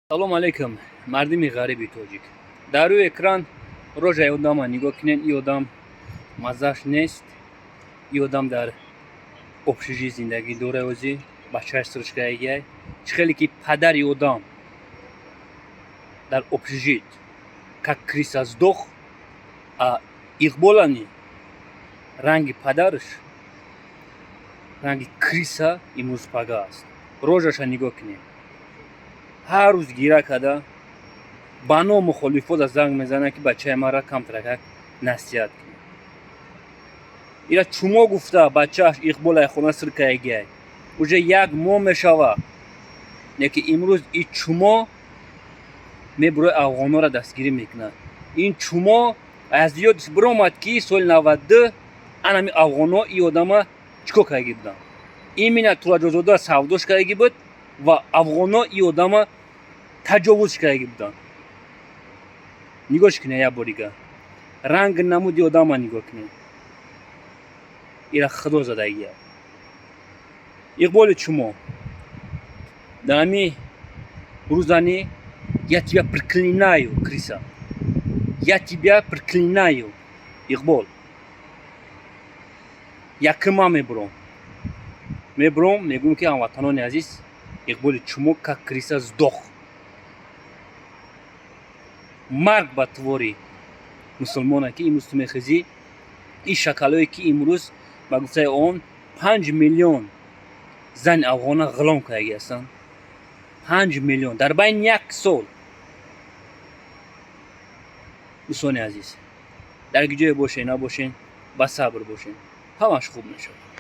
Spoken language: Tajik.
Салом алейкум, мардими ғариби тоҷик. Дар рӯи экран рожаи одама нигоҳ кунед. И одам маззаш нест. И одам дар общежитие зиндагӣ дора, озӣ бачааш сиришкаягиай. Чӣ хеле ки падари одам дар общежитие как крыса сдох, а Иқболани ранги падараш, ранги крыса имрӯз пага аст. Рожаша нигоҳ кунед. Ҳар рӯз гира карда ба ном мухолифода занг мезанад, ки бачаи маро камтаракак насиҳат кунед. Ира чумо гуфта бачааш Иқболай хона сир каягиай, уже як моҳ мешава. Лекин имрӯз и чумо мебурои, афғонҳоро дастгирӣ мекунад. Ин чумо аз ёдш биромад, ки соли 92 анами афғонҳо и одама чӣ кор кардаги буданд. Именно Тураҷозода савдош кардаги буд ва афғонҳо и одама таҷовуз кардаги буданд. Нигоҳш кунед, як бор дига ранги намуди одама нигоҳ кунед. Ира худо задагия. Иқболи чумо, дар ҳами рӯзани я тебя проклинаю, крыса, я тебя проклинаю. Иқбол, якима мебуром, мегӯм, ки ҳамватанони азиз, Иқболи чумо как крыса сдох. Марг ба твори мусулмона, ки имрӯз ту мехезӣ, ин шакалое ки имрӯз ба гуфтаи он 5 миллион зани афғона ғулом кардаги ҳастанд, 5 миллион дар байни як сол. Дӯстони азиз, дар ки ҷое бошед набошед, ба сабр бошед, ҳамаш хуб мешавад.